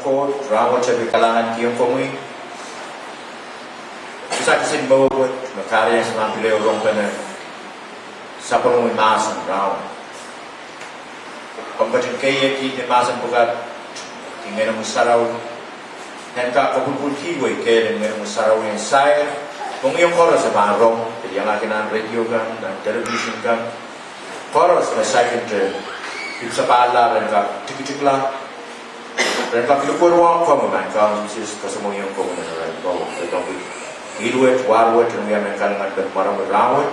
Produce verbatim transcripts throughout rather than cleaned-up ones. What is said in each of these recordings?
Koht, rahnwet I pil kalahngankihong komwi. Kisakis en mour wet me kahrehiong ma pil ehu rongpene sapwellimomwi mahsen rahnwet. Komw ketin keiekihdi mahsen pwukat, Ngehnomwi Sarawi, en kak kopwulpwulkihwei kehl en Ngehnomwi Sarawi en sair mohngiong koaros me pahn rong, pil iangahki nan radio kan, nan television kan, koaros me saikinte ipwsapahlala, ren kak tikitikla, ren kak likwerwohng komwi, Maing Kaun Sises, kasamwohng komwi nan arail mour. Eri komwi, ih wet, wahr wet, en wia mehn kalinganpen mwaromwi rahnwet,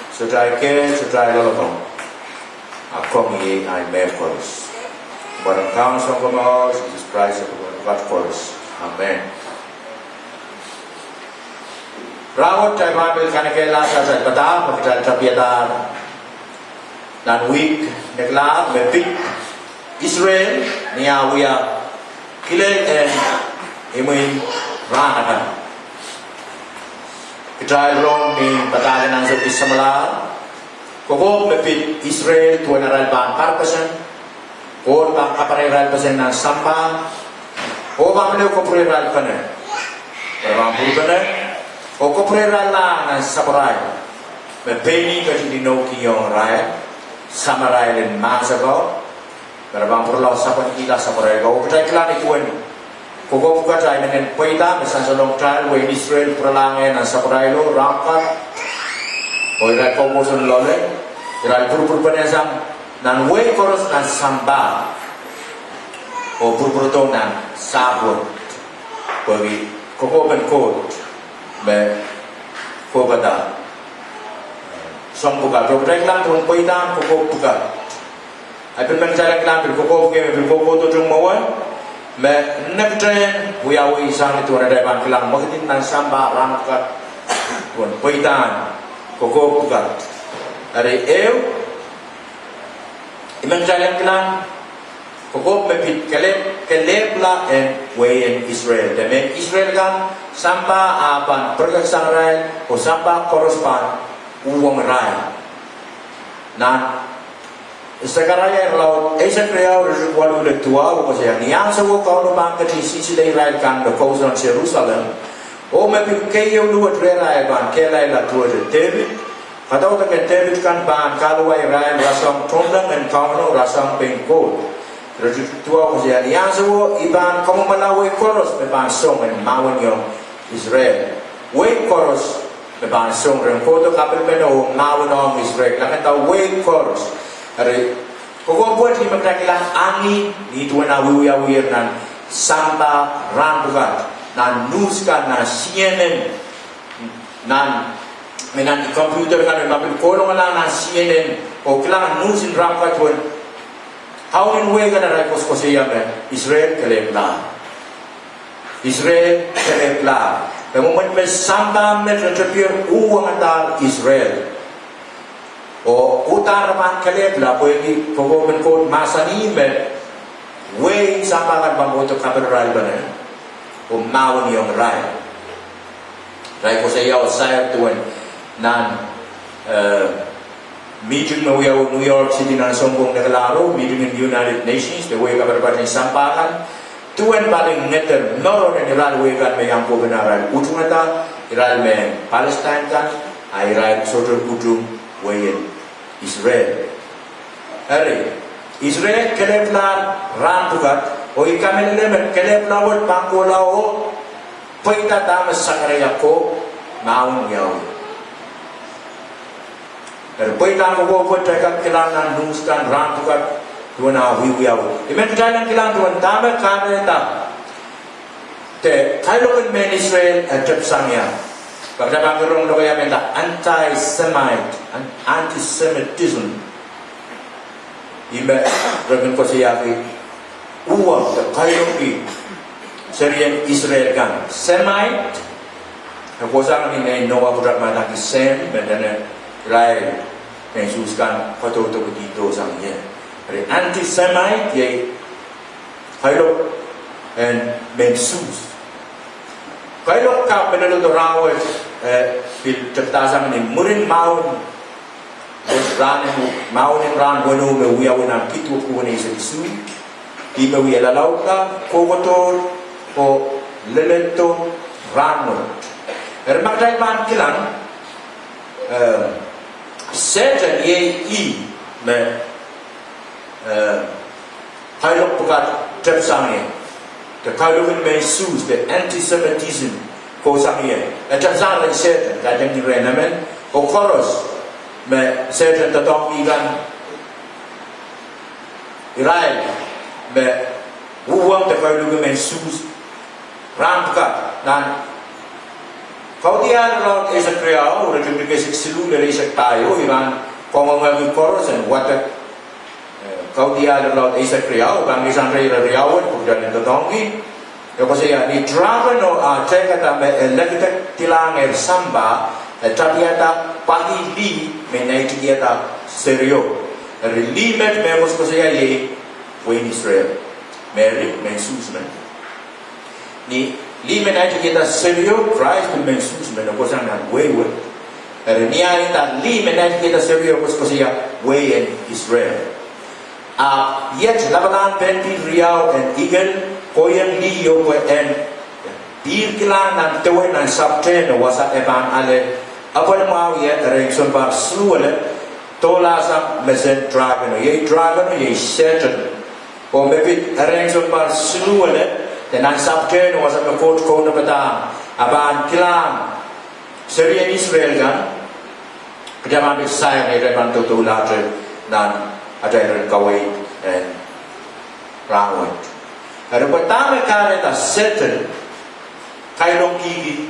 sohte ahi kehl, sohte ahi loalokong, a komwi iei ahi mehkoaros. Mwaren Kaun Sounkomour Sises Krais, e pwukat koaros. Amen. Rahnwet kitail pahn pil kanekehla atail padahk me kitail tapihadahr nan wihk nekilahr me pid Israel ni ah wia kilel en imwin rahn akan. Kitail rong ni padahk en ansou kis samwalahr, kokohp me pid Israel duwen arail pahn parpeseng, Koht pahn kapare irail peseng nan sampah, oh pahn pil ehu kapwure irail pene, re pahn pwurpene, oh kapwure irail lahng nan sapwarail me pein ih ketin inoukiong irail, samarail en mahsako, me re pahn pwurala sapwenikihla sapwarail ko. Oh kitail kilang ni duwen kokohp pwukat, I men en pweida me sansalong kitail, wehin Israel pwuralahng nan sapwarailo rahn pwukat, oh irail koukousoan loale, irail pwurpwurpenesang nan wehi koaros nan sampah, oh pwurpwurdohng nan sahpwo, pwehki kokohpen Koht me kohpada soahng pwukat. Oh kitail kilang duwen pweidahn kokohp pwukat, I pil men kitail en kilang pil kokohp kei me pil kokohdohte mwowe, me nek ten wiawi sang ni duwen atail pahn kilang mwekid nan sampah rahn pwukat, duwen pweidahn kokohp pwukat. Eri ehu, I men kitail en kilang kokohp me pid kelehpw, kelehpwla en wehin Israel. De mehn Israel kan, sampah ah pahn pirekeksang irail, oh sampah koaros pahn uhwong irail. Nan Sekaraia irelaud eisek riau, iretikitik waluh lel duwau, koasoia, Ni ahnsowo Kauno pahn ketin sinsile irail kan me kousoan Serusalem, oh me pil keieu luwet rehrail pahn kehlailla duwehte Depit. Kadaudok en Depit kan pahn kahluwa irail rasehng tohnleng en Kauno, rasehng pein Koht. Iretikitik duwau koasoia, Ni ahnsowo I pahn kamwomwala wehi koaros me pahn song en mahweniong Israel. Wehi koaros me pahn song ren kohdo kapilmeno oh mahweniong Israel, kilang, wehi koaros. Eri kokohp wet ih me kitail kilang angin ni duwen ah wiewiawier nan sampah rahn pwukat, nan news kan, nan CNN, nan, me nan computer kan, me ma pil kohlongala nan CNN oh kilang news en rahn pwukat, duwen kaunen wehi kan, arail koasokoasoia me Israel kelehpwla. Israel kelehpwla. Me mwomwen me sampah met, re tepier uhwongadahr Israel, oh uhdahn re pahn kelehpwla pwehki kokohpen Koht mahsanih me wehin sampah kan pahn kohdo kapil irail pene oh mahweniong irail. Irail koasoia oh sair duwen nan, eh, meeting me wiawi New York City nan sounpwong nekilahr, meeting en United Nations, de wehi kaparapar en sampah kan, duwen palingeder mour en irail wehi kan me iang kohpene arail utungada, irail mehn Palestine kan, a irail sohte utung wehin Israel. Eri, Israel kelehpwla rahn pwukat, oh I kamehlele me kelehpwla wet pahn kohla oh pweida dahme Sekaraia koh, mahwen wiawi. Eri pweidahn kokohp wet kitail kak kilang nan news kan rahn pwukat, duwen ah wiewiawi. I men kitail en kilang duwen dahme kahrehda de kailok en mehn Israel e tepsang ie. Pwe kitail pahn rong lokaia me nda anti-Semite, an-, anti-Semitism. Ih me re kin koasoiahki uhwong de kailoki serien Israel kan. Semite, e kohsang ni nein Noah pwutak me adaneki Sem, me dene irail mehn Suhs kan koadoudokidi dohsang ie. Eri anti-Semite iei kailok en mehn Suhs. Kailok ka me leledo rahn wet, eh, pil tepdasang ni mwurin mahwen, mahwen en rahn weneu me wiawi nan Kid wet duwen eisek isuh. Ih me wie lalaudla, kohkohdo, oh leledo rahnwet. Eri ma kitail pahn kilang, eh, Sehdan iei ih me, eh, kailok pwukat tepsang ie. De kailok en mehn Suhs, de anti-Semitism kohsang ie. E tepsang rehn Sehdan, kaidehn ni rehn emen, oh koaros me Sehdan doadoahngki kan, irail me uhwong de kailok en mehn Suhs rahn pwukat. Nan Kaudiahl irelaud eisek riau, iretikitik eisek siluh lel eisek pahieu, I pahn kangoangehki koaros en wadek, eh, Kaudiahl irelaud eisek riau, pahn kihsang ire riau wet pwe kitail en doadoahngki. E koasoia, ni drahkeno ah tehkada me e lekidekdilahng ehr sampah, e tapiada pali lih me naitikihada serio. Eri lih met me e koasokoasoia iei wehin Israel. Meri, mehn Suhs men. Ni lih me naitikihada serio, Krais pil mehn Suhs men, e kohsang nan wehi wet. Eri ni ah inda lih me naitikihada serio, koasokoasoia wehin Israel. Ahpw iet lapalahn pein pihl riau en ikel kohieng liho pwe en pihrkilahng nan dewe nan sapwtehno wasa e pahn ale apwal mwahu ie, erein sounpar siluh elep, dohlahsang mesen drahkeno. Iei drahkeno, iei Sehdan. Oh me pid erein sounpar siluh elep, de nan sapwtehno wasa me Koht kaunopada, a pahn kilang serien Israel kan, kitail pahn pil sair, kitail pahn dohdohlahte nan atail iren kaweid en rahnwet. Eri pwe dahme kahrehda Sehdan kailongkihki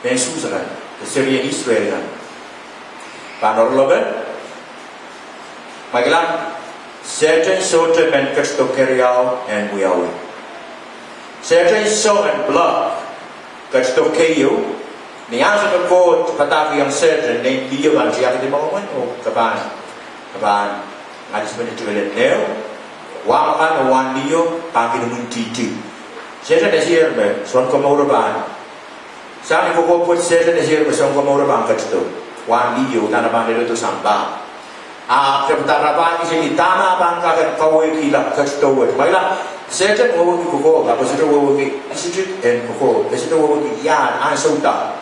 mehn Suhs akan, de serien Israel kan? Pahn oaralopwe, ma kilang, Sehdan sohte men ketido keriau en wiawi. Sehdan song en block ketido keieu. Ni ansou me Koht padahkihong Sehdan, nein liho pahn tiakedi moangomwen oh ke pahn, ke pahn ngalisi me ni tikelen neo, wahn akan oh wahn liho pahn kin imwintihti. Sehdan eseier me Sounkomouro pahn, sang ni kokohp wet Sehdan eseier me Sounkomouro pahn ketido, wahn liho, udahn e pahn leledo sampah. Ahpw kitail rapahki seli dahme e pahn kak en kawehkihla ketido wet. Ma kilang, Sehdan wehwehki kokohp, ahpw e sohte wehwehki isitik en kokohp, e sohte wehwehki iahd ansou da.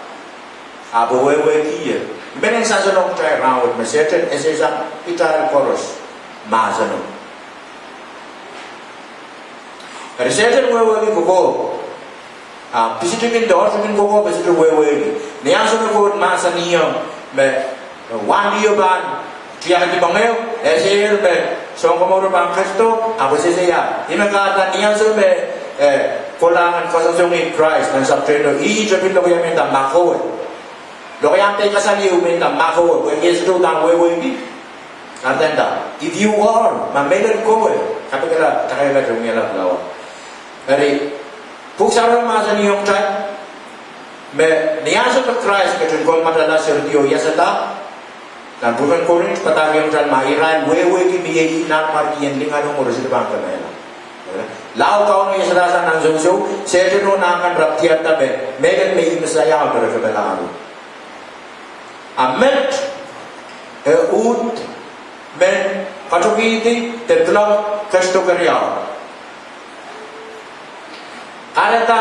Ahpw e wehwehki ie. I men en sansalong kitail rahnwet me Sehdan esehsang kitail koaros mahseno. Eri Sehdan wehwehki kokohp. Ah, pisitikin de oahtikin kokohp e sohte wehwehki. Ni ansou me Koht mahsanihong me wahn liho pahn tiakedi moangomwen, eseier me Sounkomouro pahn ketido, ahpw e sehse ia? Ih me kahrehda ni ansou me, eh, kohlahng en kasongosong Krais nan sapwtehno, ih te pil lokaia mehnda mahkowe. Lokaia peikasal ieu mehnda mahkowe, pwehki e sohte udahn wehwehki. Kahrehda, if you are, ma mehlel kowe, kapikala, takaiala, tungoala, lawa. Eri, Pwuhk Sarawi mahsanihong kitail me ni ansou me Krais ketin komw matala, seridi oh iasada, nan pwuken Korint padahkihong kitail ma irail wehwehki me iei ih nanmwarkien lingan o, re sohte pahn kemehla. Lao Kauno iasada sang nan sousou, Sehdan oh nahn kan rapwdiarada me mehlel me ih Mesaia me re kemehla. A met, e uhd men katikihdi de pilok ketido keriau. Kahrehda,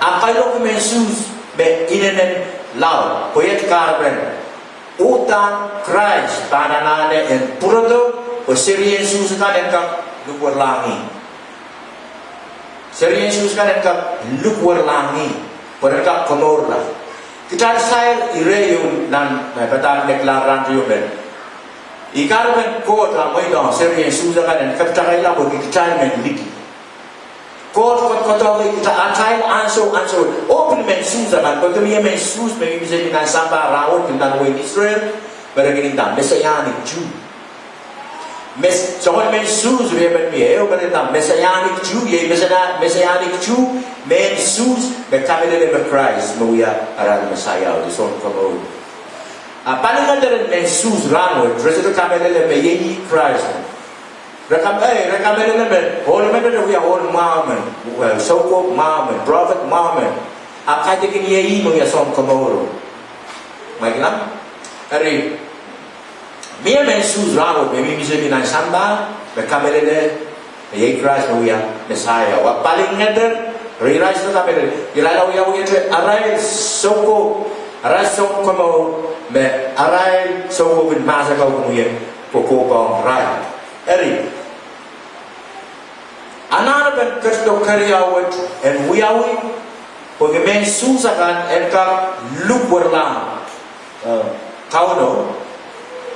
a kailoki mehn Suhs me inenen lao, pwe iet kahrepen, udahn Krais pahn anahne en pwurodo, pwe serien Suhs akan en kak lukwerlahng ih. Serien Suhs akan en kak lukwerlahng ih, pwe ren kak komourla. Kitail sair irehieu nan, eh, padahk nekilahr rahn riomel. Ih kahrepen Koht a mweidohng serien Suhs akan en kepitakaila pwehki kitail men liki. Koht kohkohdohki kitail, atail ansou ansou. Oh pil mehn Suhs akan, pwehki mie mehn Suhs me mihmi seli nan sampah rahnwet, pil nan wehin Israel, me re kin nda Messianic Jew. Mes-, soangen mehn Suhs riemen mie, ehu me re nda Messianic Jew, iei Messianic Jew, mehn Suhs me kamehlele me Krais me wia arail Mesaia, de Sounkomour. A palikan eren mehn Suhs rahnwet, re sohte kamehlele me iei ih Krais. Re kam-, eh, re kamehlele me ohl emen wia ohl mwahu men, eh, soukohp mwahu men, prophet mwahu men. A kaidehkin iei ih me wia Sounkomouro. Mwein kilang? Eri, mie mehn Suhs rahnwet me mihmi seli nan sampah me kamehlele Iei Krais me wia Mesaia. Wa palingeder, irail sohte kamehlele. Irail wiawiehte arail soukohp, arail sounkomour, me arail soukohp en mahsaka wia kokohpahng irail. Eri, anahnepen ketido keriau wet en wiawi, pwehki mehn Suhs akan en kak lukwerlahng, eh, Kauno,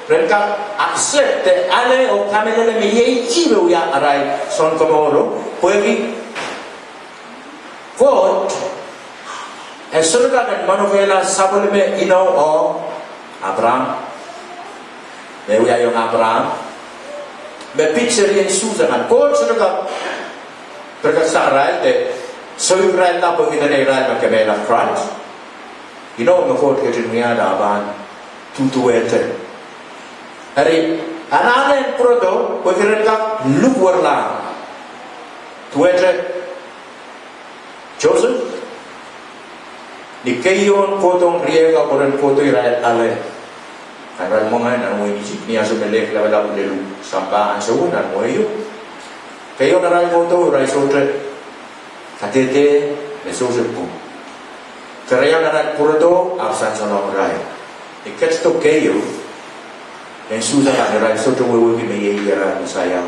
ren kak accept, ale oh kamehlele me iei ih me wia arail sounkomouro, pwehki Koht e sohte kak en manokehla sapwellime inou ong Apraam. Me wiahiong Apraam, me pid serien Suhs akan, Koht sohte kak pirkasang irail de soikirailla pwehki dene irail me kemehla Krais. Inou me Koht ketin wiahda pahn duduwehte. Eri, anahne en pwurodo pwehki ren kak lukwerlahng. Duwehte Joseph, ni keieun kohdohng riehk kan pwe ren kohdo irail ale, kan irail mwenge nan wehin Isip, ni ansou me lehk lapalap lel sampah ansou nan mwehi. Keieun arail kohdo irail sohte kadehde me Joseph pwung. Keriaun arail pwurodo ahpw sansalohng irail. Ni ketido keieu, mehn Suhs akan irail sohte wehwehki me iei ih arail Mesaia.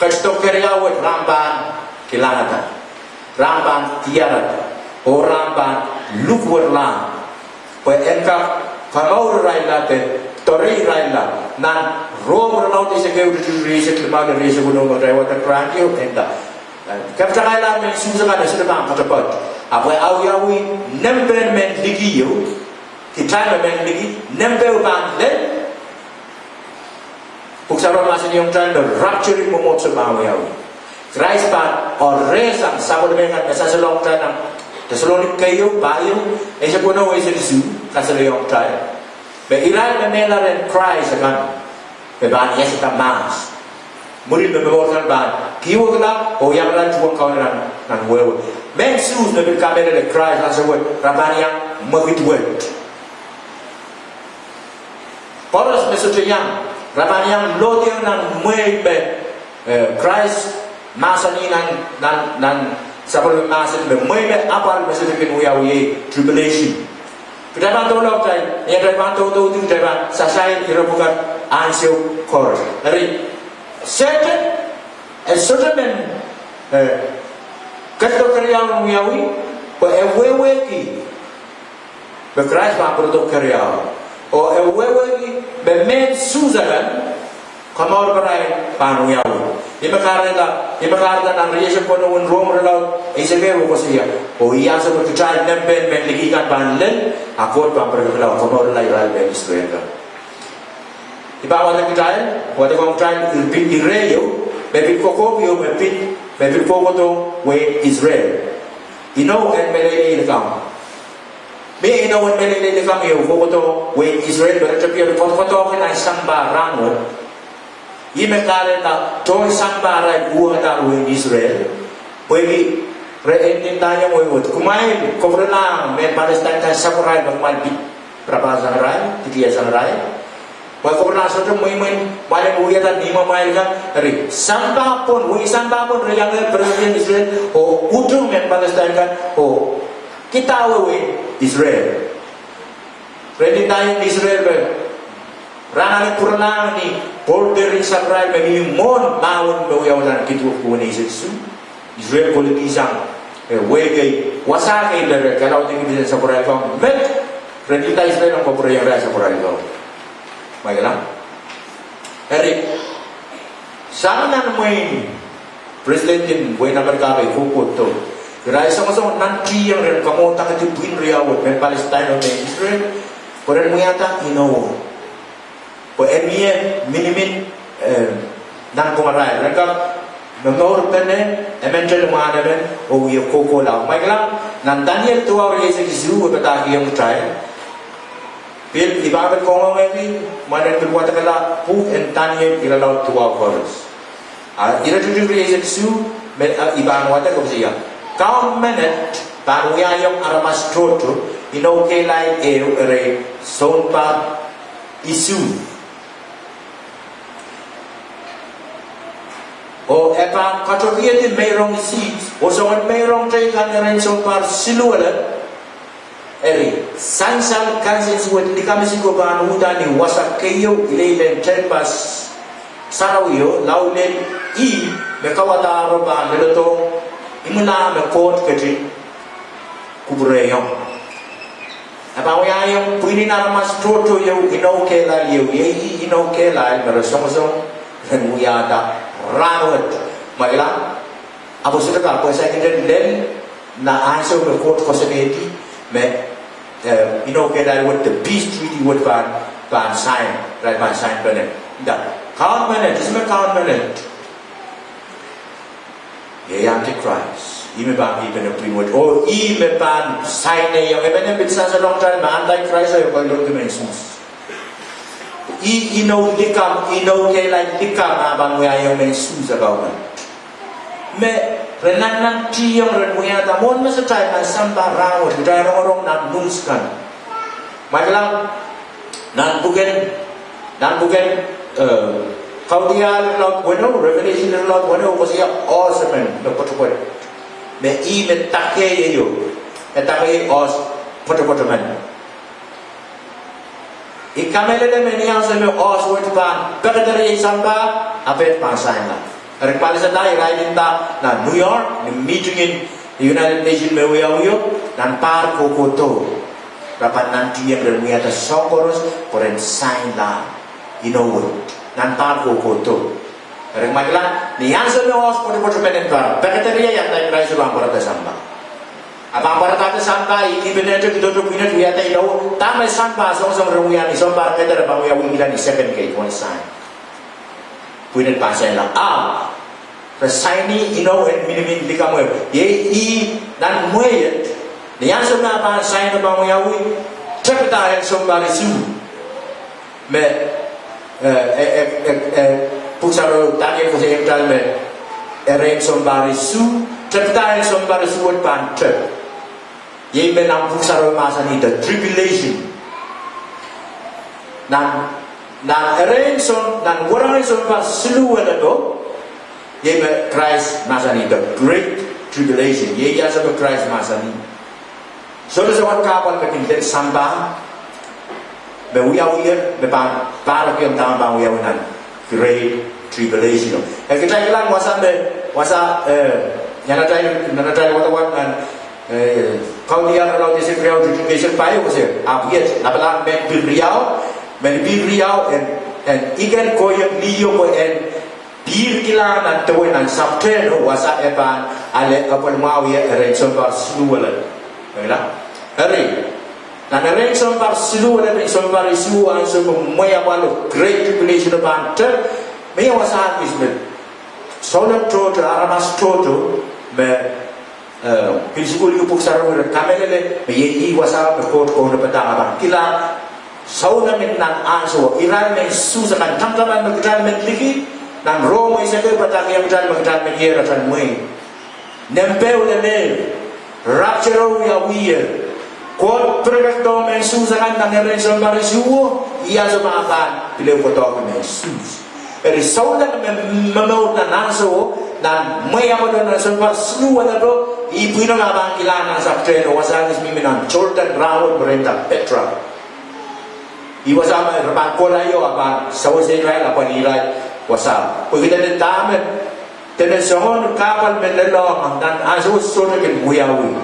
Ketido keriau wet rahn pahn kilangada, rahn pahn diarada, oh rahn pahn lukwerlahng, pwe en kak komour irailla de doare irailla. Nan Rom irelaud eisek ehu, iretikitik rieisek limau lel rieisek weneu, me kitail wadek rahn ieu, e nda, kepitakailahn mehn Suhs akan e sohte pahn poatopoat, ahpw e awiawih nempehn mehn liki ieu. Kitail me mehn liki, nempeho pahn lel, Pwuhk Sarawi mahsanihong kitail me rapture en mwomwohdiso pahn wiawi. Krais pahn oarehsang sapwellime kan me sansalohng kitail nan Deselonika keieu, pahieu, eisek weneu, eisek isuh, kasalehiong kitail me irail me mehla rehn Krais akan, me pahn iasada mahs. Mwurin me momour kan pahn kihwekla oh iang irail tuhwong kaun nan, nan wehwe. Mehn Suhs me pil kamehlele Krais ansou wet, re pahn iang mwekid wet. Koaros me sohte iang, re pahn iang lohdiong nan mwehi me, eh, Krais mahsanih nan, nan, nan sapwellime mahsen me mwehi me apwal me sohte kin wiawi, iei tribulation. Kitail pahn doula, kitail, ni atail pahn doudoudohdi, kitail pahn sasail ire pwukat ansou koaros. Eri, Sehdan, e sohte men, eh, ketido keriau en wiawi, pwe e wehwehki me Krais pahn pwurodo keriau, oh e wehwehki me mehn Suhs akan, komour pahn wiawi. Ih me kahrehda, ih me kahrehda nan rieisek weneu en Rom irelaud eisek ehu koasoia, oh iei ansou me kitail nempehn mehn liki kan pahn lel, a Koht pahn pirekekla, komourla irail mehn Israel kan. I pahn wadek kitail, wadekohng kitail ire pil, ire ieu, me pil kokohp ieu, me pil, me pil kohkohdohng wehin Israel. Inou en meleilei likamw. Mie inou en meleilei likamw ieu kohkohdohng wehin Israel, me re tepil kohkohdohng nan sampah rahnwet. Ih me kahrehda tohn sampah arail uhwongadahr wehin Israel. Pwehki re ndinda iang wehwehki, kumwail kapwurelahng mehn Palestine kan sapwarail, me kumwail pid, rapahsang irail, pidihasang irail. Pwe kapwurelahng sohte mweimwei, mwail en wiahda ni mwamwail kan, eri sampah pwon, wehi sampah pwon, re iang pereperen Israel, oh utung mehn Palestine kan, oh kidahwe wehin Israel. Re ndinda iang Israel me re anahne pwurelahng ni border en sapwarail me mihmi mwohn mahwen me wiawi nan Kid Wet eisek isuh. Israel kolidihsang, eh, wehi kei, wasa kei me re kalaudekihdi sapwarail kan met, re ndinda Israel en kapwurehiong irail sapwarail kan. Mwail kala. Eri, sang nan mwein President en wehin Amerika kei kohkohdo, irail songosong nantihong ren kamwadangki pwihn riau wet, mehn Palestine oh mehn Israel, pwe ren wiahda inou, pwe e mie minimin, eh, nanpwungarail, ren kak momourpene, emente limwahn emen, oh wie kohkohla. Mwail kala, nan Daniel duwau rieisek isuh e padahkihong kitail, pil, I pahn pil kangoangehki mwohn en pil wadekala pwuhk en Daniel irelaud duwau koaros. A iretikitik rieisek isuh, me, a, I pahn wadek koasoia, Kaun menet pahn wiahiong aramas tohto inou kehlail ehu, ire sounpar isuh. Oh e pahn katohkihedi meirong Isip, oh soangen meirong teikan erein sounpar siluh elep. Eri, sansal kansensuwed likamwei ko pahn uhda ni wasa keieu ileile en tehnpas sarawio, lao lel ih me kauwadahro pahn leledohng imwilahn me Koht ketin kupwurehiong. E pahn wiahiong pwihnen aramas tohto ieu, inou kehlail ieu, iei ih inou kehlail me re songosong ren wiahda rahnwet. Mwahula, apo sohte pahn pwehn saikinte lel nan ansou me Koht koasoanehdi me, eh, inou kehlail wet, the peace treaty wet pahn, pahn sign, irail pahn sign pene. Nda, kaun menet, ihs me kaun menet? Iei Antichrist. Ih me pahn mihpene pwihn wet. Oh ih me pahn sign-ehng, e men pil sansalohng kitail me Antichrist e koiloakki mehn Suhs. Ih inou likamw, inou kehlail likamw me pahn wiahiong mehn Suhs akaume. Me re nantihong ren wiahda mwohn mesatail nan sampah rahnwet, kitail rongorong nan news kan. Mwahula, nan pwuken, nan pwuken, eh, Kaudiahl irelaud weneu, Revelation irelaud weneu, koasoia oahs emen me pwetepwet. Me ih me dakehiong, e dakehiong oahs pwetepwet emen. I kamehlele me ni ansou me oahs wet pahn pekeder iei sampah, ahpw e pahn sainla. Eri palisada irail nda nan New York, ni mihting en United Nations me wiawio, nan pahr kohkohdo re pahn nantihong ren wiahda soahng koaros pwe ren sainla inou wet nan pahr kohkohdo. Eri mwahula, ni ansou me oahs pwetepwet emen pahn pekeder iei, Antichrist pahn pwarada sampah. A pahn pwaradahte sampah, ih dihpenehte, kidohte pwihn et wiahda inou. Dahme sampah songosong ren wia ni sounpar keder, pahn wiawi ni second kei, one sign. Pwihn et pahn sainla. Ah, re saini inou en minimin likamw. Iei ih nan mwehi et, ni ansou me pahn sain, pahn wiawi tepida en sounpar isuh. Me, eh, eh, eh, eh, eh, pwuhk sarawio Daniel koasoia kitail me erein sounpar isuh, tepida en sounpar isuh wet pahn tep. Iei me nan pwuhk sarawio mahsanih the tribulation. Nan, nan erein soun, nan werengen sounpar siluh weledo, iei me Krais mahsanih the great tribulation. Iei ansou me Krais mahsanih. Sohte soangen kahpwal me kin lel sampah me wiawi, me pahn pahrekiong dahme pahn wiawi nan great tribulation. E kitail kilang wasa me, wasa, eh, nan atail, nan atail wadawad nan, eh, Kaudiahl irelaud eisek riau, eisek pahieu, koasoia, ahpw iet lapalahn mehn pihl riau, mehn pihl riau en, en iken kohieng liho pwe en pihrkihla nan dewe nan sapwtehno, wasa e pahn ale apwal mwahu iei erein sounpar siluh wele. Eri, nan erein sounpar siluh wele, erein sounpar isuh, ansou me mwehi apwalo, great tribulation, pahn tep, me iei wasa kis me souleng tohto, aramas tohto me, eh, pil sukuhlki pwuhk sarawio re kamehlele me iei ih wasa me Koht kaunopada, a pahn kilang souleng en nan ansou. Irail mehn Suhs akan, tamataman me kitail men liki, nan Rom eisek ehu padahkihong kitail me kitail men ier atail mwehi. Nempeho lel, rapture wiawi. Koht pirekekdohng mehn Suhs akan nan erein sounpar isuh, iei ansou me pahn pil kohdohki mehn Suhs. Eri souleng me momour nan ansou, nan mwehi apwalo, nan sounpar siluh weledo, ih pwihno me pahn kilang nan sapwtehno, wasa kis mihmi nan Jordan rahnwet me re nda Petra. Ih wasa me re pahn kohla ieu, a pahn sewese irail, apwalih irail wasa. Pwehki dene dahme, dene soangen kahpwal me lelohng nan ansou sohte kin wiawi.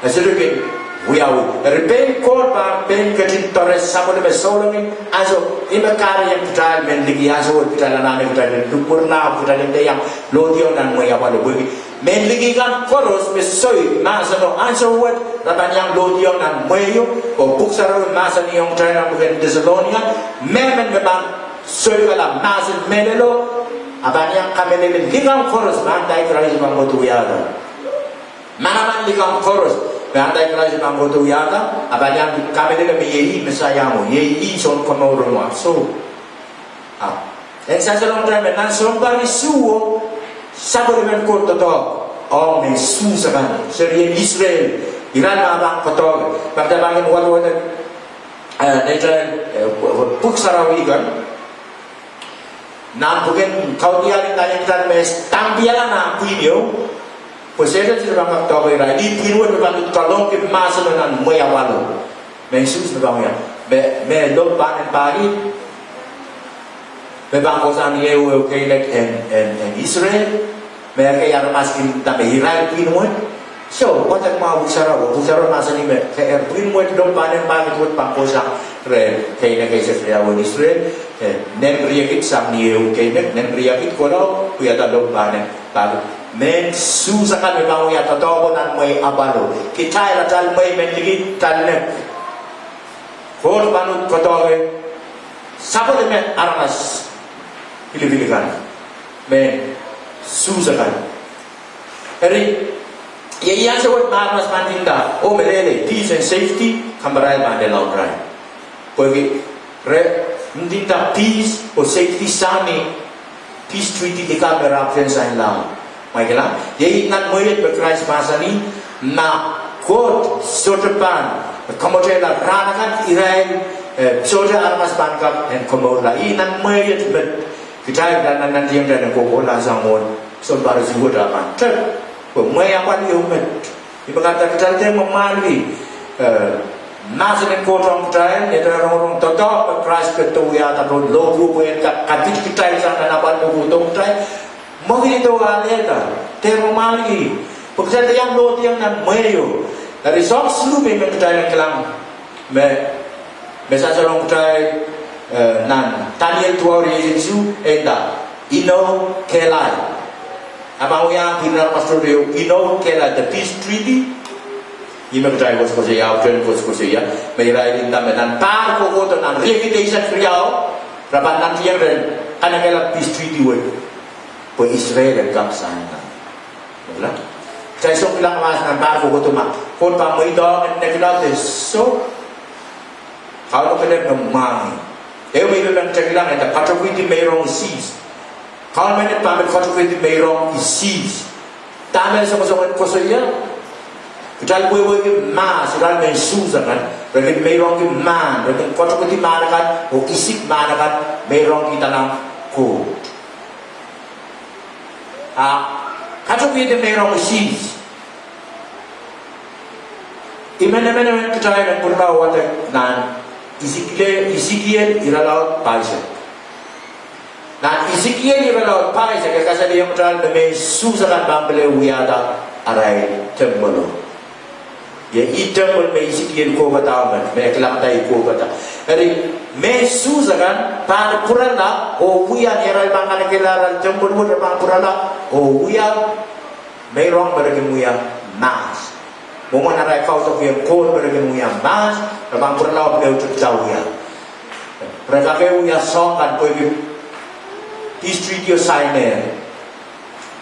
E sohte kin wiawi. Eri pein Koht pahn pein ketin doare sapwellime souleng en ansou, ih me kahrehiong kitail men liki ansou wet kitail anahne kitail en lukwerla, kitail en dehr iang lohdiong nan mwehi apwalo. Pwehki mehn liki kan koaros me soik mahseno ansou wet, re pahn iang lohdiong nan mwehi o, oh pwuhk sarawio mahsanihong kitail nan pwuken Tesalonika, mehmen me pahn soikala mahsen mehlelo, a pahn iang kamehlele likamw koaros me Antichrist pahn kohdo wiahda. Manaman likamw koaros me Antichrist pahn kohdo wiahda, a pahn iang kamehlele me iei ih Mesaia mwo, iei ih Sounkomouro mwo, soh. Ah, en sansalong kitail me nan sounpar isuh o, sapwellimen Koht doadoahk ong mehn Suhs akan, serien Israel, irail me pahn kohdo, pahn kitail pahn kin wadawad, eh, neitail, eh, pwuhk sarawi kan. Nan pwuken Kaudiahl I ndaiong kitail me stampihala nan pwihn ieu, pwe Sehdan sohte pahn kak doahke irail. Ih pwihn wet me pahn kalongki mahseno nan mwehi apwalo. Mehn Suhs me pahn wia, me, me lopw pahn en pahkid, me pahn kohsang ehu ehu keinek en, en, en Israel, me ekei aramas kin nda me irail pwihn wet. So, wadek mwahu Pwuhk Sarawi, Pwuhk Sarawi mahsanih me, ke, eh, pwihn wet lopw pahn en pahkid wet pahn kohsang rehn keinek eisek riau en Israel, eh, nen riekid sang ni ehu keinek, nen riekid kohla, wiahda lopw pahn en pahkid. Mehn Suhs akan me pahn wia doadoahko nan mwehi apwalo. Kitail atail mwehi men liki tail nek. Koht pahn uhd doadoahke sapwellime aramas pilipil kan, mehn Suhs akan. Eri, iei ansou wet me aramas pahn ndinda, oh, me lel peace and safety, kamparail pahn lel irail. Pwehki re ndinda peace oh safety sang ni peace treaty ikat me re ahpwtehn sainla. Mwahu kilang, iei nan mwehi et me Krais mahsanih, ma Koht sohte pahn kamwotehla rahn akan irail, eh, sohte aramas pahn kak en komourla. Ih nan mwehi et me kitail nan, nan, nan tieng tieng kohkohla sang wet, sounpar isuh wet a pahn tep. Pwe mwehi apwal ieu met. Ih me kahrehda kitail dehr mwamwahlki, eh, mahsen en Koht ong kitail, ni atail rongorong doadoahk me Krais ketin wiahda pwe lohpwuo pwe en kak kapit kitail sang nan apwal me kohdohng kitail. Mwekid ieu alehda, dehr mwamwahlki. Pwe kitail dehr iang lohdiong nan mwehi ieu. Eri soahng siluh me I men kitail en kilang me, me sansalong kitail, eh, nan Daniel duwau rieisek isuh, e nda, inou kehlail. A pahn wia pwihn aramas tohto ieu, inou kehlail, the peace treaty. Ih me kitail koasokoasoia, ahpwtehn koasokoasoia, me irail nda me nan pahr kohkohdo nan riekid eisek riau, re pahn nantihong ren kanekehla peace treaty wet. Pwe Israel en kak sain nan. Kitail sohte kilang mahs nan pahr kohkohdo ma Koht pahn mweidohng en nekilaud de soh. Kauno kelehpw me mwahngih. Ehu me I men kitail kilang e nda katohkihdi meirong isis. Kaun menet pahn pil katohkihdi meirong isis. Dahme songosong en koasoia? Kitail wehwehki mahs, irail mehn Suhs akan, re kin meirongki mahn, re kin katohkihdi mahn akan, oh isik mahn akan, meirongki dahlan Koht. A katohkihdi meirong isis. I men emenemen kitail en pwurala wadek nan Isikiel, Isikiel irelaud pahisek. Nan Isikiel irelaud pahisek e kasalehiong kitail me mehn Suhs akan pahn pil wiahda arail temple. Iei ih temple me Isikiel kohpada emen, me e kilangada e kohpada. Eri, mehn Suhs akan pahn pwurala oh wia, ni arail pahn kanekehla arail temple wet, re pahn pwurala oh wia meirong me re kin wia mahs. Mwomwen arail kaudok ieu, kohl me re kin wia mahs, re pahn pwurala oh pil ehu tepda wia. Re kak wia soahng kan pwehki peace treaty o sain.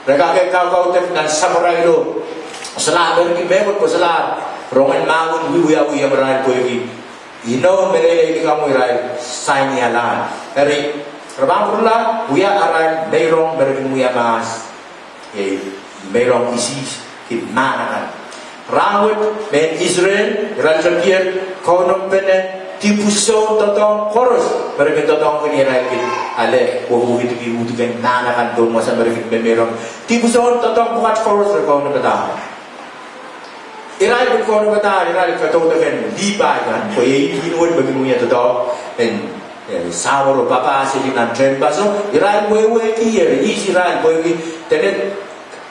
Re kak kaukaudek nan sapwarail o solahr, re kin mehkot ko solahr rongen mahwen wiewiawi ieu me irail pwehki inou me lel likamw irail sain ialahn. Eri, re pahn pwurala wia arail meirong me re kin wia mahs. Iei meirong isis, ki mahn akan. Rahnwet mehn Israel irail tepier kaunompene dipwisoun doadoahk koaros me re kin doadoahngki ni arail kin ale wehwehkidki uhdahn mahn akan pohn wasa me re kin memeirong. Dipwisoun doadoahk pwukat koaros re kaunopada. Irail pil kaunopada, irail kadaudok en Lipai kan, pwe iei pwihn wet me kin wia doadoahk en, eh, saworo papah seli nan tehnpaso. Irail wehwehki, eri ihs irail pwehki dene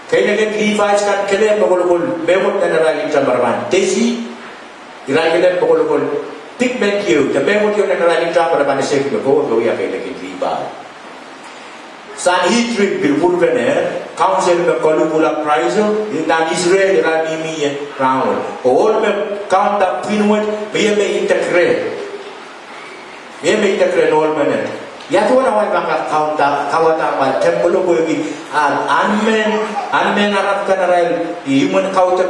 keinek en Levites kan kelehpw me kolokol mehkot nan arail ihmw kan me re pahn tesi. Irail kelehpw me kolokol pigment ieu de mehkot ieu nan arail ihmw kan me re pahn esehki me kowe wia keinek en Lipai. Sanhedrin pil pwurpene, council me koluhla Krais o, nan Israel irail mihmi ie rahnwet. Oh ohl me kaunda pwihn wet, mie me idek reh. Mie me idek reh ohl menet. Ia duwen amwail pahn kak kaunda, kauwada amwail temple o pwehki, ah, ahn mehn, ahn mehn Arab kan arail imwen kaudok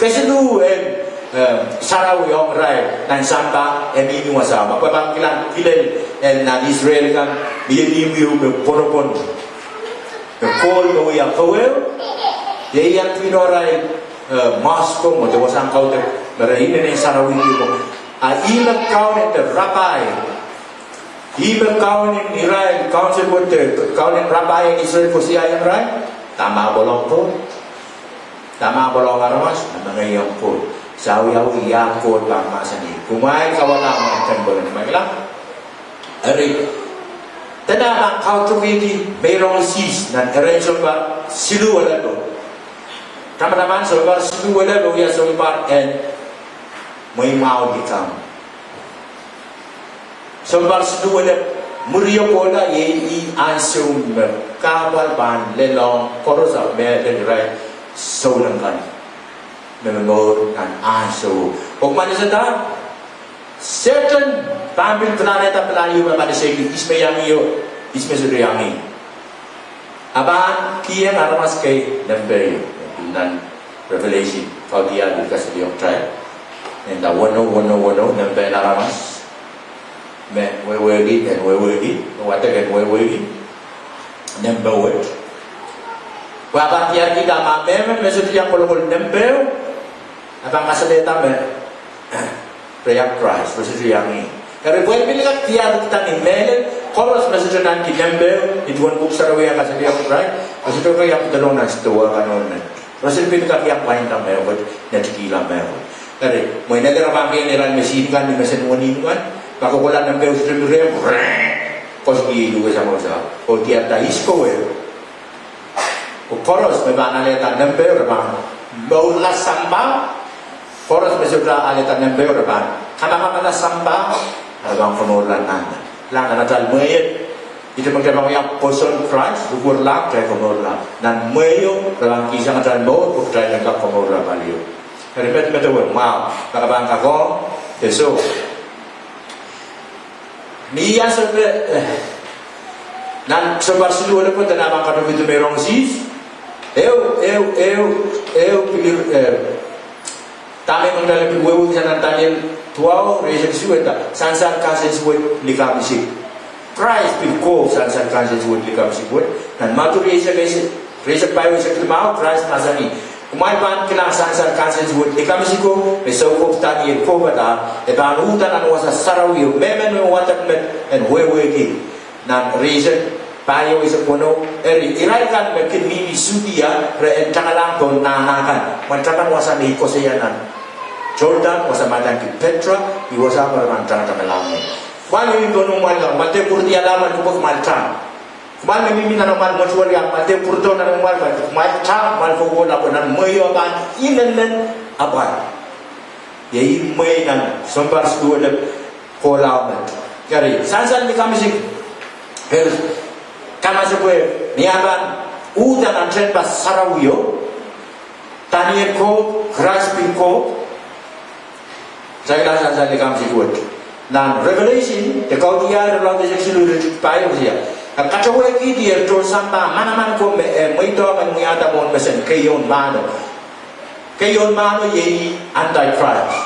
kesiluh en eh, sarawi ong irail nan sampah, e mihmi wasa. Ma ke pahn kilang kilel, eh, nan Israel kan, mie ihmw ieu me pwonopwon. Me kohl me wia kawehwe, iei iang pwihno arail, eh, mosque o, mwo de wasahn kaudok, me re inenen sarawi ieu. A ih me kaun en de rabbi. Ihme kaun en irail, council wet, kaun en rapaien Israel koasoiaiong irail, dahme apwal ong Koht, dahme apwal ong aramas, me mengeiong Koht. Sawiawi ia Koht pahn mahsanih, kumwail kawada mwein temple en Mekla. Eri, dene ma kaudokedi meirong Sises nan erein sounpar siluh welepo. Tamataman sounpar siluh welepo, ia sounpar en mweimwahu likamw. Sounpar siluh welepo, mwurio kohla, iei ih ansou me kahpwal pahn lelohng koaros, ahpw mehlel irail souleng kan me momour nan ansou. Pwe kumwail esehda, Sehdan pahn pil pilahn eda pilahn ieu me pahn esehki ihs me iang ih oh ihs me sohte iang ih. E pahn kihong aramas kei nempeho, nan Revelation, Kaudiahl pil kasalehiong kitail. Nda weneu, weneu, weneu, nempe en aramas me wehwehki, en wehwehki, me wadek en wehwehki nempe wet. Pwe e pahn diarkihda ma mehmen me sohte iang kolokol nempeho, e pahn kasalehda me re iang Krais, re sohte iang ih. Eri pwe e pil kak diarkihda ni mehlel, koaros me sohte ahneki nempeho, nin duwen Pwuhk Sarawi eh kasalehiong irail, re sohte kak iang pedolong nan sidohwa kan oh met. Re sohte pil kak iang pwainda mehkot, netikihla mehkot. Eri, mwein eder pahn kihong irail machine kan ni mesen wenihmw kan, ma kohkohla nempeho sohte mi rehmw, re koasoiaiong luhke sampah, oh diarada ihs kowe. Pwe koaros me pahn alehda nempeho re pahn mourla sampah, koaros me sohte alehda nempeho re pahn kamakamala sampah, re pahn komourla nan, nan atail mwehi. Ihte me kitail pahn wia pwoson Krais, rukwerlahng kitail komourla nan mwehi, re pahn kihsang atail mour, pwe kitail en kak komourla palio. Eri medemedewe mwahu, ma ke pahn kak ong, e soh. Ni ia sohte, eh, nan sounpar siluh welepo, dene e pahn kaudokedi meirong Sises. Ehu, ehu, ehu, ehu pil, eh, dahme I men kitail en pil wehwehki sang nan Daniel duwau, rieisek isuh, e nda, sansal kansensuwed likamw isik. Krais pil kohp sansal kansensuwed likamw isik wet. Nan Madiu rieisek, rieisek pahieu, eisek limau, Krais mahsanih, kumwail pahn kilang sansal kansensuwed likamw isiko, me soukohp Daniel kohpada, e pahn uhda nan wasa sarawio, mehmen me wadek met en wehwehki. Nan rieisek pahieu, eisek weneu, eri irail kan me kin mihmi Sudia, re en tangalahng pohn nahna kan. Mwein tapan wasa me I koasoia nan Jordan, wasa me adaneki Petra, ih wasa me re pahn tangatangalahng ie. Kumwail me mihmi pohn imwamwal, kumwail dehr pwuridi ahmw mwamwal pwe kumwail tang. Kumwail me mihmi nan amwal mwotuwel, kumwail dehr pwurodo nan amwal, kumwail tang, kumwail kohkohla pwe nan mwehi o pahn inenen apwal. Iei mwehi nan sounpar siluh welepo kohla met. Eri, sansal likamw isik, eri, kamasepwehk, ni ah pahn uhda nan tehnpas sarawio, Daniel kohp, Krais pil kohp, sansal likamw isik wet. Nan Revelation, de Kaudiahl irelaud eisek siluh, iretikitik pahieu, koasoia, e katewehkihdi ehr tohn sampah manaman ko me, eh, mweidohng en wiahda mwohn mesen keieun mahno. Keieun mahno iei Antichrist.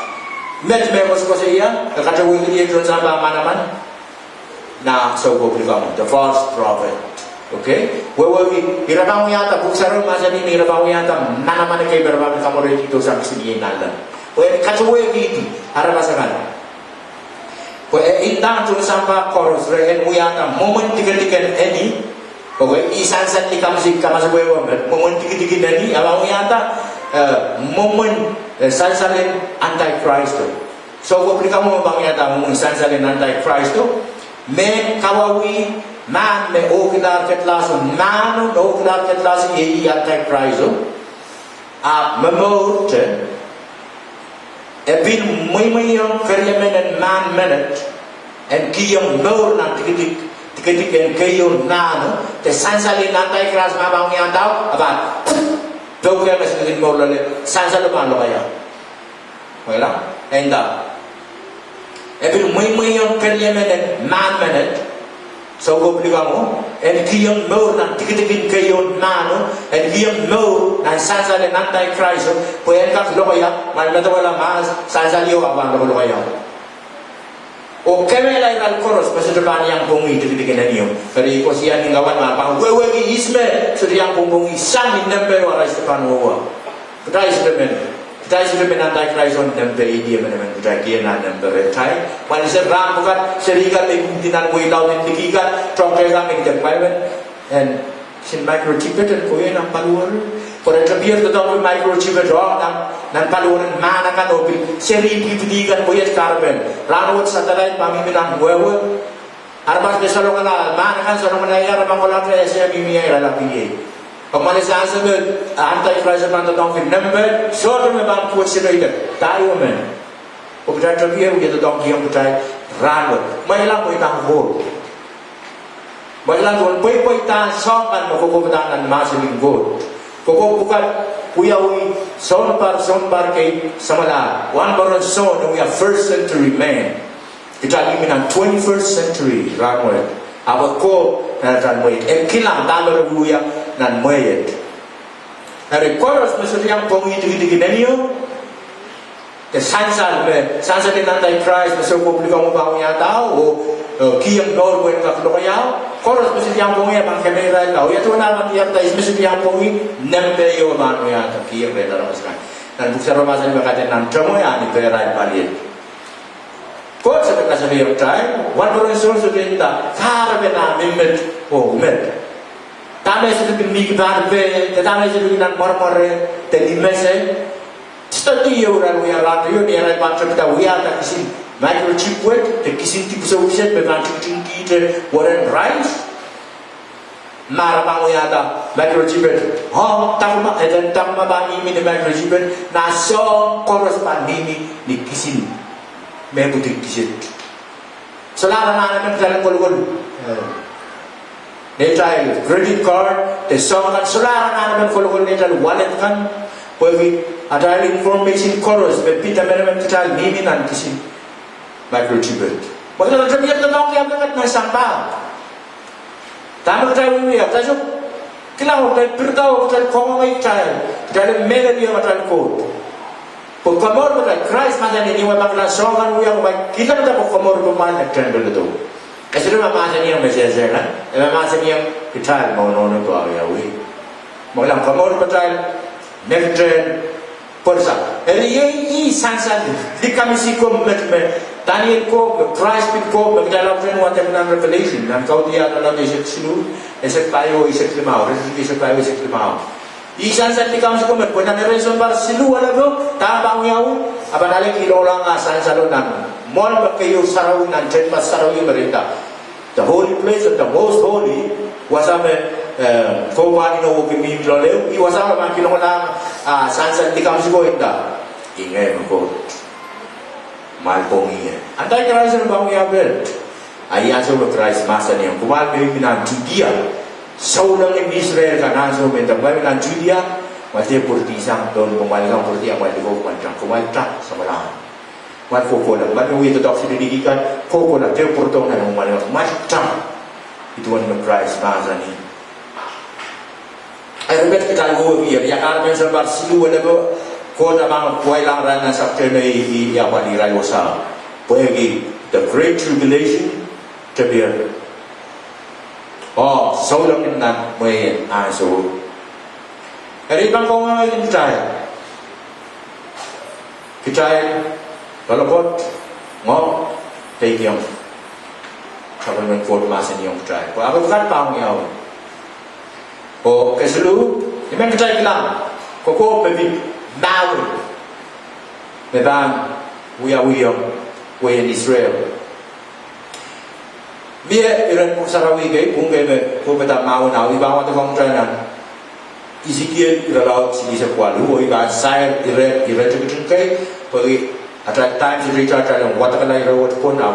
Met me koasokoasoia, e katewehkihdi ehr tohn sampah manaman. Nan soukohp likamw, the false prophet. Okay? Wehwehki, ira pahn wiahda, Pwuhk Sarawi mahsanih me ira pahn wiahda manaman kei me re pahn kamwerehdi sang kisin iei nanleng. Pwe e katewehkihdi aramas akan. Pwe e indahng tohn sampah koaros re en wiahda mwomwen dikedik en eni. Okay, ih sansal likamw isik, kamasepwehk met, mwomwen dikedik en eni, e pahn wiahda, eh, mwomwen, eh, sansal en Antichrist. Soukohp likamw pahn wiahda mwomwen sansal en Antichrist. Mehn kawauwih mahn me ohkilahr kedlahso, mahno me ohkilahr kedlahso iei Antichrist. Ahpw momourte, e pil mweimweiong keriemen en mahn menet, en kihong mour nan dikedik, dikedik en keieun mahno, de sansal en Antichrist me pahn wiahda, a pahn pwouke me silikin mour loale, sansal o pahn lokaia. Wehla, e nda, e pil mweimweiong keriemen en mahn menet, soukohp likamw, en kihong mour nan dikedik en keieun mahno, en kihong mour nan sansal en Antichrist, pwe en kak lokaia, kumwail medewehla ma sansal ieu a pahn lokolokaia. Oh kemehla irail koaros me sohte pahn iang pwongih dikedik en eni o. Eri koasoia ni kawan ma pahn wehwehki ihs me sohte iang pwongpwongih sang ni nempeho arail sohte pahn wehwe. Kitail sohte men Kitail sohte men antichrist oh nempe idi emenemen kitail kin nan nempe rehtail. Mwein se rahn pwukat, seri kan me kin nan wehi laud en liki kan, tohto kan me kin development, en kisin microchip et en kohieng nan paliwar. Pwe re tepier doadoahngki microchip et ong nan, nan paliwar en mahn akan oh pil seri pipidi kan pwe iet kahrepen. Rahnwet satellite pahn mihmi nan wehwe. Aramas me salongala mahn akan, salongala ia, re pahn kolahte ese mihmi ia, ira lapalap ie. Pwe mwein se ansou me antichrist pahn doadoahngki nempe, sohte me pahn kohsang ie. Tari emen. Pwe kitail tepier wie doadoahngki ong kitail rahnwet. Mwein lam pweidahn Koht. Mwein lam duwen pweipweidahn soahng kan me kokohpadahng nan mahsen en Koht. Kokohp pwukat wiawi, sounpar, sounpar kei samwalahr. Wahnpoaron Sohn, wia first century man. Kitail mihmi nan twenty-first century rahnwet. Ahpw e koh nan atail mwehi. E kilang dahme re wiewia nan mwehi. Eri koaros me sohte iang pwongih tikitik en enion, de sansal me, sansal en antichrist me soukohp likamw pahn wiahda, oh, eh, kiheng nour pwehn kak lokaia, koaros me sohte iang pwongih e pahn kemeirail la. Oh ia duwen ah pahn diarada ihs me sohte iang pwongih, nempe ieu pahn wiahda, kiheng rehn aramas akan. Nan pwuhk sarawi mahsanih me kaidehn nan temwe a ni pehrail paliet. Koht sohte kasalehiong kitail, wahnpoaron Sohn sohte nda, kahrepen ah met oh met. Dahme sohte pil mihmi pahn peh, de dahme sohte pil nan mwaremware, de ni mese. Study ieu irail wia rahnwet, ni arail pahn tepida wiahda kisin microchip wet, de kisin dipwisou kiset me pahn tikitikihte weren rice. Ma re pahn wiahda microchip et, oh, takuma, e den takuma pahn mihmi ni microchip et, nan soahng koaros pahn mihmi ni kisin mehkot kiset. Solahr anahne men kitail kolokol neitail credit card, de soahng kan, solahr anahne men kolokol neitail wallet kan, pwehki atail information koaros me pid emenemen kitail mihmi nan kisin microchip et. Mwein kitail tepier doadoahngki ahpw kitail nan sampah. Dahme kitail wiewia, kitail sohte kilang oh kitail pirida oh kitail kangoange kitail, kitail mehlel ong atail Koht. Pwe komour patail, Krais mahsanih, ni wia pahn kilang soahng kan wia, kumwail kilang da pwe komour patail me kitail peledo. E sohte me mahsanihong me sehse kan, e me mahsanihong kitail me nohno pahn wiawi. Me kilang komour patail me kitail pwurehng. Eri iei ih sansal likamw siko met me Daniel koh, me Krais pil koh, me kitail ahpwtehn wadek nan Revelation, nan Kaudiahl irelaud eisek siluh, eisek pahieu, eisek limau, Revelation eisek pahieu, eisek limau. Ih sansal likamw siko met, pwe nan erein sounpar siluh welepo, dahme pahn wiawi, a pahn ale kihlonglang ah sansalo nan mwoahl me keieu sarawi nan tehnpas sarawi me re nda the holy place of the most holy, wasa me, eh, koh pahn inou oh kin mihmi loale, ih wasa me pahn kihlonglang, ah, sansal likamw siko nda, I ngehi me Koht. Kumwail pwongih ie. Antichrist en pahn wia pil. A ih ansou me Krais mahsanihong, kumwail me mihmi nan Judea, souleng en Israel kan ansou me nda, kumwail nan Judea, kumwail dehr pwurodohsang, pwe kumwail kan pwurodi, kumwail dehr, kumwail tang, kumwail tang samwalahro. Kumwail kohkohla, kumwail me wie doadoahk sili liki kan, kohkohla, dehr pwurodohng nan kumwail, kumwail tang. Ih duwen me Krais mahsanih. Eri met kitail wehwehki, eri ia kahrepen sounpar siluh welepo, Koht a pahn pweilang irail nan sapwtehno, ih, ih, ia pali irail wasa. Pwehki the great tribulation, tepier. Oh, souleng nan mwehi en ansou. Eri I pahn kangoange kitail. Kitail, loalopwoat, ngoang, peikiong sapwellimen Koht mahsanihong kitail. Pwe ahpw pwukat pahn wiawi. Oh kesiluh, I men kitail kilang, kokohp me pid mahwen me pahn wiawiong wehin Israel. Mie iren pwuhk sarawi kei, pwuhk kei me kohpeda mahwen, a I pahn wadekohng kitail nan Esekiel irelaud silihsek waluh, oh I pahn sair ire, ire tikitik kei, pwehki atail time sohte itar, kitail en wadekala ire wet pwon, a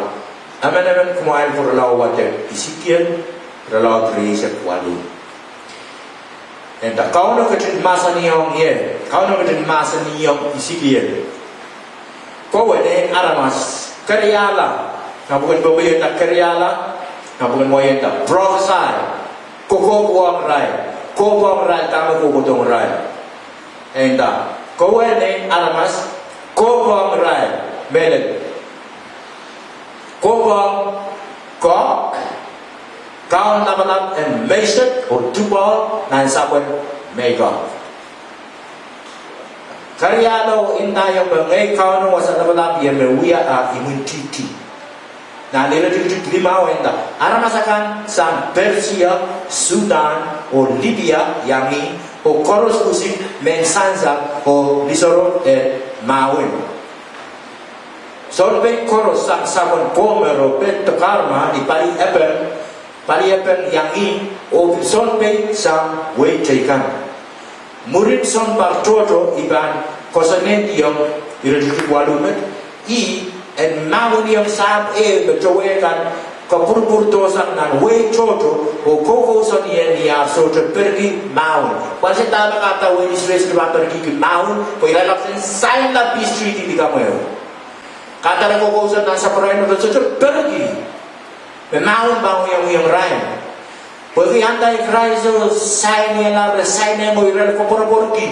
emenemen kumwail pwurala wadek Esekiel irelaud rieisek waluh. E nda Kauno ketin mahsanihong ie, Kauno ketin mahsanihong Esekiel, kowe nein aramas, keriahla, nan pwuken Pohnpei e nda keriahla, nan pwuken Maumau e nda prophesy, kokohp ong irail, kohkohpong irail dahme kohkohpong irail. E nda, kowe nein aramas, kohkohpong irail, mehlel, kohkohpong Gog, kaun lapalap en Meshek oh Tubal nan sapwen Magog. Keriau, inda iong me ngehi Kauno Wasa Lapalap, I men wia ah imwintihti. Nan iretikitik limau e nda, aramas akan sang Persia, Sudan, oh Libya iang ih, oh koaros usik mehn sansal oh lisoarop en mahwin. Sounpei koaros sang sapwen Gomer oh Beth Togarmah ni pali Ebel, pali Ebel iang ih, oh sounpei sang wehi teikan. Mwurin sounpar tohto I pahn koasoanehdiong, iretikitik waluh met, ih en mahweniong sahpw ehu me towe kan kapwurupwurdohsang nan wehi tohto oh koukousoan ie ni ar sohte perki mahwin. Pwe se dahme kahrehda wehin Israel sohte pahn perkihki mahwin? Pwe irail ahpw sainla peace treaty likamw ehu. Kahrehda re koukousoan nan sapwarail me re sohte perki me mahwin pahn wiawiong irail. Pwehki anti-Christ o sain iala, re sain ehu, irail koapworopworki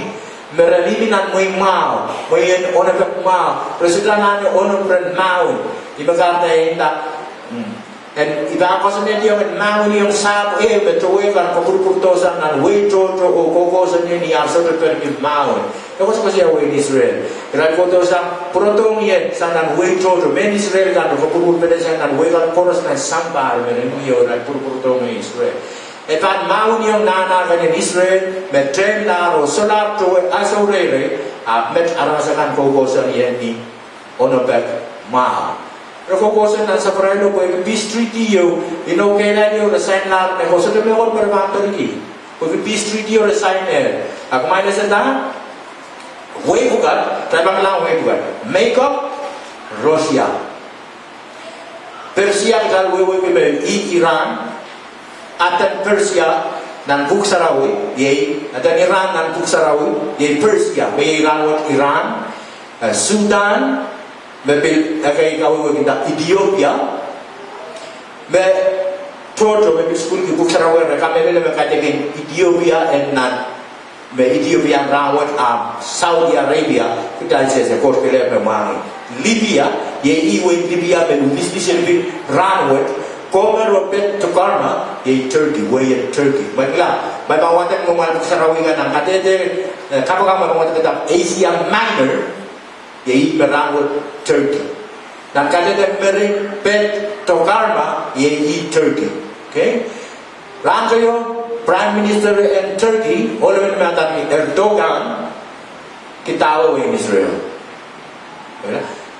me re mihmi nan mwehi mwahu, mwehi en onopek mwahu, re sohte anahne onop rehn mahwin. Ih me kahrehda e nda, mm, en I pahn koasoanehdiong en mahweniong sahpw ehu me towe kan kapwurupwurdohsang nan wehi tohto oh koukousoan ie ni ar sohte perki mahwin. E koasoakoasoia wehin Israel. Irail kohdohsang pwurodohng ie sang nan wehi tohto, mehn Israel kan re kapwurupwurpene sang nan wehi kan koaros nan sampah me re mihmi oh irail pwurodohng wehin Israel. E pahn mahweniong nahna kan en Israel me tehnlahr oh solahr towe aso reirei, ahpw met aramas akan koukousoan ie ni onopek mwahu. Re koukousoan nan sapwarail o pwehki peace treaty ieu, inou kehlail ieu re sainlahr, me koasoanehdi mehkot me re pahn perki. Pwehki peace treaty ieu re sain ehu. A kumwail esehda, wehi pwukat, kitail pahn kilang wehi pwukat. Meikop, Russia. Persia kitail wehwehki me ih Iran. Aden Persia nan Pwuhk Sarawi, iei, aden Iran nan Pwuhk Sarawi, iei Persia, me iei rahn wet Iran, eh, Sudan, me pil ekei kawehwehki nda Ethiopia, me tohto me pil sukuhlki Pwuhk Sarawi re kamehlele me kaidehkin Ethiopia en nan, me Ethiopia rahn wet, ahpw Saudi Arabia, kitail sehse Koht kelehpw me mwahngih. Libya, iei ih wehin Libya me limpoak en pil rahn wet, Gomer oh Beth Togarmah, iei Turkey, wehin Turkey. Kumwail kilang, ma I pahn wadek mwomwen Pwuhk Sarawi kan nan kadehde, eh, kapakap, ma I pahn wadek kilang Asia Minor, iei ih me rahn wet Turkey. Nan kadehde mering, Beth Togarmah, iei ih Turkey. Okay? Rahn teio, Prime Minister en Turkey, ohl emen me adapw Erdogan, kidawe wehin Israel.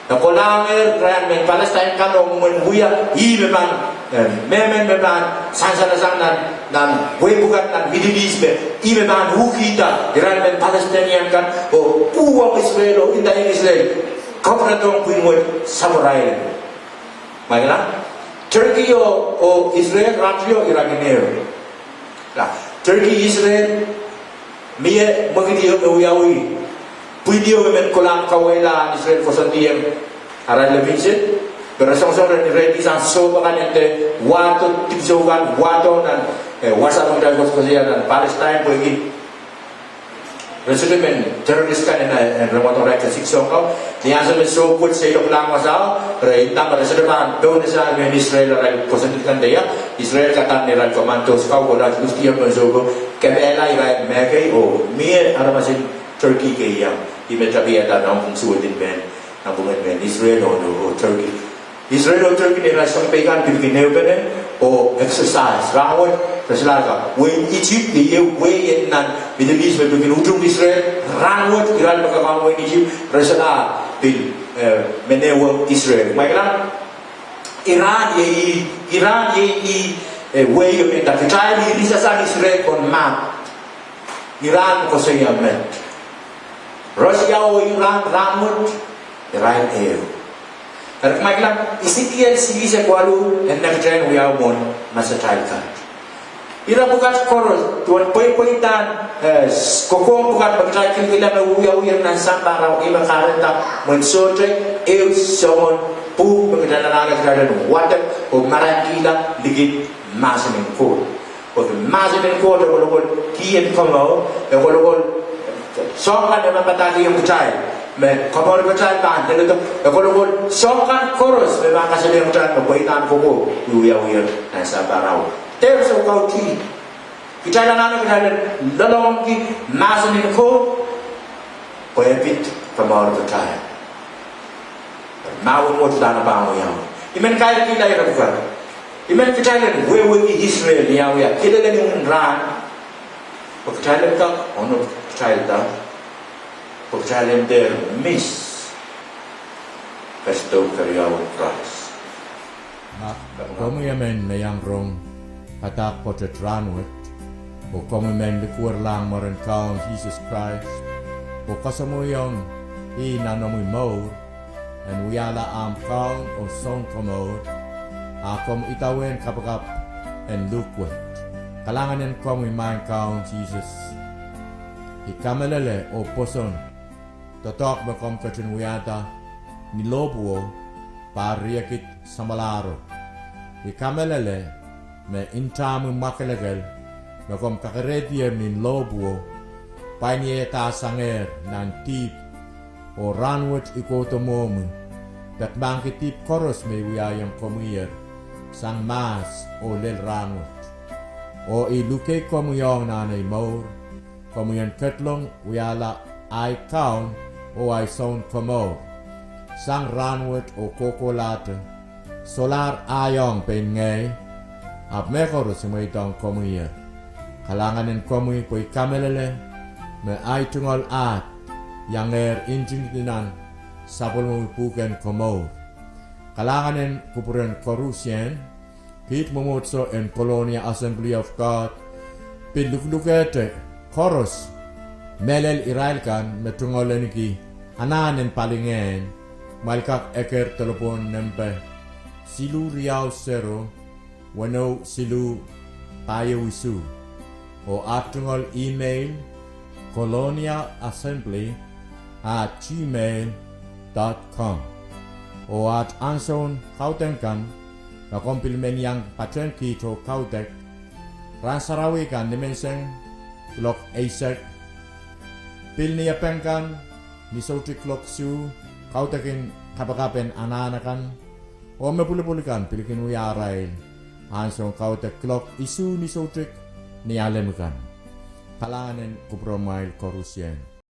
E kolahngehr rahn mehn Palestine kan oh mwomwen wia ih me pahn, eh, mehmen me pahn sansalasang nan, nan wehi pwukat nan Middle East me, ih me pahn uhkihda irail mehn Palestinian kan oh uhwong Israel oh indaiong Israel kapwuredohng pwihn wet sapwarail. Kumwail kilang, Turkey oh, oh Israel, rahn teio ira kin ehu. Turkey, Israel, mie mwekid ieu me wiawi. Pwihn ieu me men kolahng kauwehla ahn Israel koasoandiong arail lipinsin. Me re songosong rehn Israel sang sohp akan en de wahdo, dipwisou kan wahdo nan, eh, wasa me kitail koasokoasoia nan Palestine pwehki re sohte men terrorist kan en, eh, re mwadong irail kesik soang kau. Ni ansou me sohp wet seiloak lahng wasao, re inda me re sohte pahn pohnese mehn Israel arail koasoandi kan de ia, Israel kadahn irail commandos kau kohla lustier pohn sohpo, kemehla irail mehkei oh mie aramas en Turkey kei iang, ih me tapiada nan pwung suwed en mehn, nan pwungen mehn Israel oh, oh Turkey. Israel oh Turkey neirail sounpei kan pil kin ehupene oh exercise. Rahn wet, re solahr kak. Wehin Egypt, iei wehi en nan Middle East me pil kin utung Israel. Rahn wet, irail me kak wehin Egypt, re solahr pil, eh, men ehuong Israel. Kumwail kilang, Iran iei, Iran iei, eh, wehi me nda kitail irisasang Israel pohn map. Iran koasoia met. Russia oh Iran rahn wet, irail ehu. Eri kumwail kilang, Esekiel silihsek waluh, en nekitehn wiawi mwohn masatail kan. Ira pwukat koaros, duwen pweipweidahn, eh, s-, kokohng pwukat me kitail kilkila me wiawi nan sampah rahu, ih me kahrehda mwein sohte ehu soangen pwuhk me kitail anahne kitail en wadek oh marankihla likin mahsen en Koht. Pwehki mahsen en Koht e kolokol kihong komour, e kolokol soahng kan me pahn padahkihong kitail, me komour kitail pahn leledo, e kolokol soahng kan koaros me pahn kasalehiong kitail me pweidahn kokohp wiwiawier nan sampah rahu. Dehr soukautih. Kitail anahne kitail en loalokongki mahsen en Koht. Pwehki komour kitail. Mahwen wet udahn e pahn wiawi. I men kairkihla ire pwukat. I men kitail en wehwehki Israel ni ah wia kilelen imwin rahn. Pwe kitail en kak onop kitailda. Pwe kitail en dehr miss ketido keriau en Krais. Ma komwi emen me iang rong padahk pwoatet rahnwet, oh komwi men likwerlahng mwaren Kaun Sises Krais, oh kasamwoiong ih nan omwi mour, en wiahla ahmw Kaun oh Sounkomour, a komw idawehn kapakap en luhk wet. Kalahngan en komwi Maing Kaun Sises. I kamehlele oh pwoson doadoahk me komw ketin wiahda ni lohpwuo, pahr riekid samwalahro. I kamehlele me ntahmwi mwakelekel me komw kakerehdi ni lohpwuo, pwain iedahsangehr nan dihp, oh rahnwet I kohdo mwohmwi, peki mahkpen dihp koaros me I wiahiong komwiher, sang mahs oh lel rahnwet. Oh I luke komwi ong nan ei mour, komwi en ketlong wiahla ahi Kaun oh ahi Sounkomour. Sang rahnwet oh kohkohlahte, solahr ahiong pein ngehi, ahpw mehkoaros I mweidohng komwiher. Kalahngan en komwi pwe I kamehlele me ahi tungoal ahd iangehr ntingdi nan sapwellimomwi pwuhken komour. Kalahngan en kupwuren koarusie, kiht mwomwohdiso en Colonia Assembly of God pil luhlukehte koaros, mehlel irail kan me tungoal ahneki anahn en palingehn, kumwail kak eker delepwohn nempe siluh riau sero, weneu siluh, pahieu isuh. Oh aht tungoal email, colonia assembly at gmail dot com. Oh aht ansoun kaudok kan, ma komw pil men iang patehng kiht oh kaudok, rahn sarawi kan nimenseng kuloak eisek, pil ni epeng kan ni soutik kuloak isuh, kaudok en kapakap en anahn akan, oh me pwulopwul kan pil kin wia arail ansoun kaudok kuloak isuh ni soutik ni alem kan. Kalahngan en kupwuromwail koarusie.